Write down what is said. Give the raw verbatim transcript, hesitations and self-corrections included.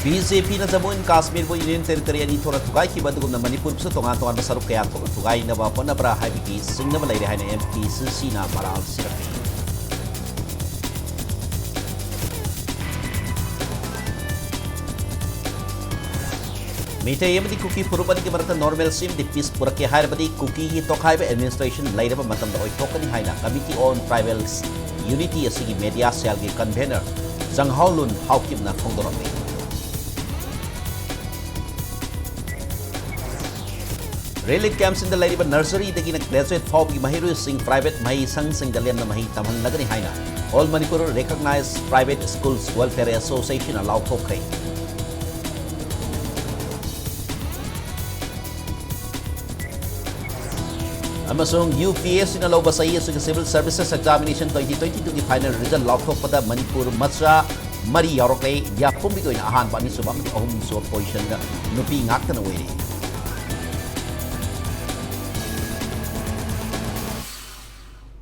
B J ꯄꯤꯅ Jammu and ꯀꯥꯁꯃꯤꯔꯕꯨ union territory ꯑꯅꯤ ꯊꯣꯛꯅ ꯊꯨꯒꯥꯏꯈꯤꯕ ꯑꯗꯨꯒꯨꯝꯅ ꯃꯅꯤꯄꯨꯔꯕꯨꯁꯨ ꯇꯣꯉꯥꯟ ꯇꯣꯉꯥꯟꯕ ꯁꯔꯨꯛ ꯀꯌꯥ ꯊꯣꯛꯅ ꯊꯨꯒꯥꯏꯅꯕ ꯍꯣꯠꯅꯕ꯭ꯔꯥ ꯍꯥꯏꯕꯒꯤ ꯆꯤꯡꯅꯕ ꯂꯩꯔꯦ ꯍꯥꯏꯅ ꯑꯦꯝ ꯄꯤ ꯁꯤ ꯁꯤꯅ ꯃꯔꯥꯜ ꯁꯤꯔꯛꯂꯤ꯫ ꯃꯤꯇꯩ ꯑꯃꯗꯤ ꯀꯨꯀꯤ ꯐꯨꯔꯨꯞ ꯑꯅꯤꯒꯤ ꯃꯔꯛꯇ normalcy ꯑꯃꯗꯤ peace ꯄꯨꯔꯛꯀꯦ ꯍꯥꯏꯔꯕꯗꯤ ꯀꯨꯀꯤꯒꯤ ꯇꯣꯈꯥꯏꯕ administration ꯂꯩꯔꯕ ꯃꯇꯝꯗ ꯑꯣꯏꯊꯣꯛꯀꯅꯤ ꯍꯥꯏꯅ Committee on Tribals Unity ꯑꯁꯤꯒꯤ media cellꯒꯤ convener ꯆꯪꯍꯥꯎꯂꯨꯟ ꯍꯥꯎꯀꯤꯞꯅ ꯐꯣꯡꯗꯣꯔꯛꯂꯤ꯫ Relief campꯁꯤꯡꯗ ꯂꯩꯔꯤꯕ nurseryꯗꯒꯤꯅ graduate ꯐꯥꯎꯕꯒꯤ ꯃꯍꯩꯔꯣꯏꯁꯤꯡ private ꯃꯍꯩꯁꯪꯁꯤꯡꯗ ꯂꯦꯝꯅ ꯃꯍꯩ ꯇꯝꯍꯜꯂꯒꯅꯤ ꯍꯥꯏꯅ All Manipur Recognized Private Schools Welfare Associationꯅ ꯂꯥꯎꯊꯣꯛꯈ꯭ꯔꯦ꯫ ꯑꯃꯁꯨꯡ ꯌꯨ ꯄꯤ ꯑꯦꯁ ꯁꯤꯅ ꯂꯧꯕ ꯆꯍꯤ ꯑꯁꯤꯒꯤ Civil Services Examination twenty twenty twoꯒꯤ final result ꯂꯥꯎꯊꯣꯛꯄꯗ Manipur ꯃꯆꯥ ꯃꯔꯤ ꯌꯥꯎꯔꯛꯂꯦ꯫ ꯏꯟꯗꯤꯌꯥ ꯄꯨꯝꯕꯒꯤ ꯑꯣꯏꯅ ꯑꯍꯥꯟꯕ, ꯑꯅꯤꯁꯨꯕ ꯑꯃꯗꯤ ꯑꯍꯨꯝꯁꯨꯕ positionꯗ ꯅꯨꯄꯤ ꯉꯥꯛꯇꯅ ꯑꯣꯏꯔꯤ꯫